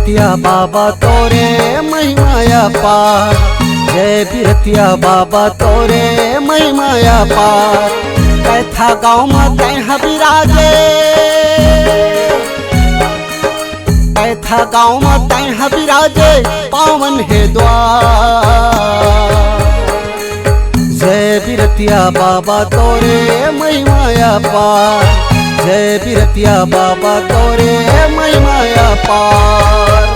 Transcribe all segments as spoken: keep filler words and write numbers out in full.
बिरतिया बाबा तोरे महिमा अपार, जय बिरतिया बाबा तोरे महिमा अपार। कैथा गाँव म तैं ह बिराजे, कैथा गाँव म तैं ह बिराजे, पावन हे द्वार। जय बिरतिया बाबा तोरे महिमा अपार, जय बिरतिया बाबा तोरे महिमा अपार।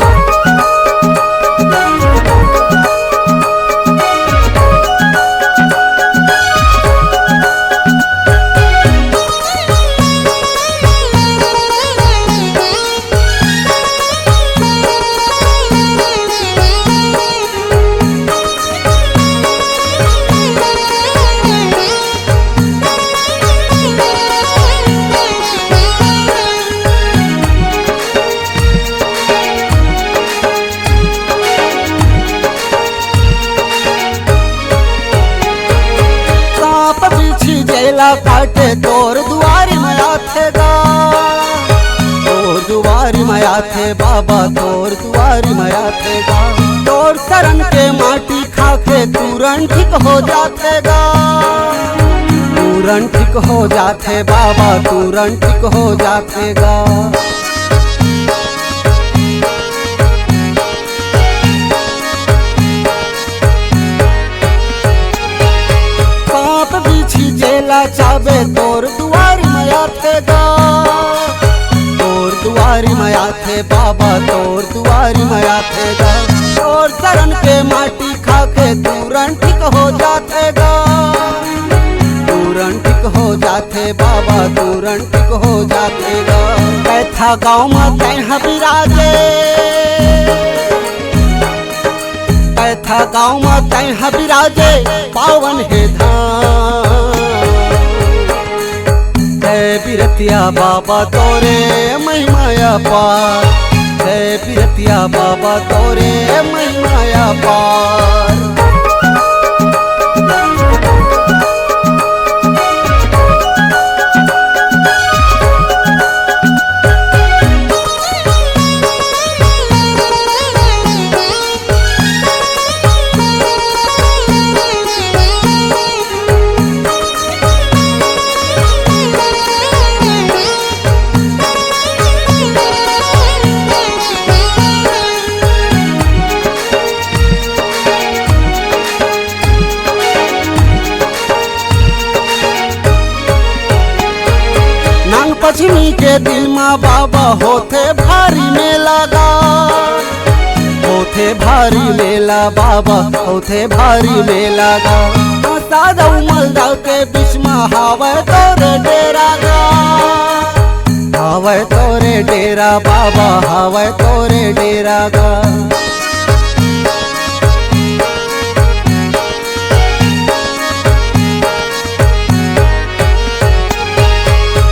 सांप बिच्छी जेला काटे तोर दुआरी म आथे गा, तोर दुआरी म आथे बाबा, तोर दुआरी म आथे गा। तोर शरण के माटी खाके तुरंत ठीक हो जाथे गा, तुरंत ठीक हो जाथे बाबा, तुरंत ठीक हो जाथे गा। सांप बिच्छी जेला चाबे तोर दुआरी म आथे गा, तोर दुआरी म आथे बाबा, तोर दुआरी म आथे गा। तोर शरण के माटी खाके तुरंत ठीक हो जाथे गा, तुरंत ठीक हो जाथे बाबा, तुरंत ठीक हो जाथे गा। कैथा गाँव म तैं ह बिराजे, कैथा गाँव म तैं ह बिराजे, पावन हे धाम। जय बिरतिया बाबा तोरे महिमा अपार, जय बिरतिया बाबा तोरे महिमा अपार। नाग पंचमी के दिन म बाबा होथे भारी मेला गा, होथे भारी मेला बाबा, होथे भारी मेला गा। सादा उमल दाऊ के बीच म हावय तोरे डेरा गा, हावय तोरे डेरा बाबा, हावय तोरे डेरा गा।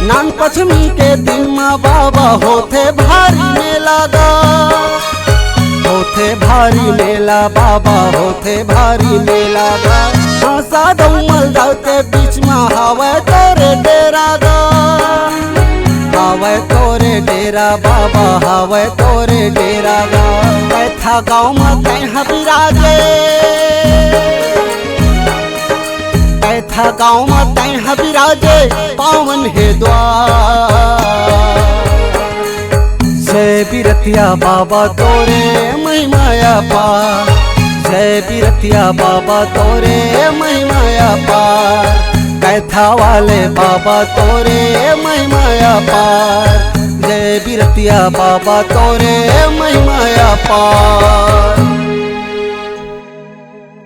नाग पंचमी के दिन म बाबा होथे भारी मेला गा, होथे भारी मेला बाबा, होथे भारी मेला गा। हाँ, सादा उमल दाऊ के बीच म हावय तोरे डेरा गा, हावय तोरे डेरा बाबा, हावय तोरे डेरा गा। कैथा गाँव म तैं ह बिराजे, कैथा गाँव म तैं ह बिराजे, पावन हे द्वार। जय बिरतिया बाबा तोरे महिमा अपार, जय बिरतिया बाबा तोरे महिमा अपार। कैथा वाले बाबा तोरे महिमा अपार, जय बिरतिया बाबा तोरे महिमा अपार।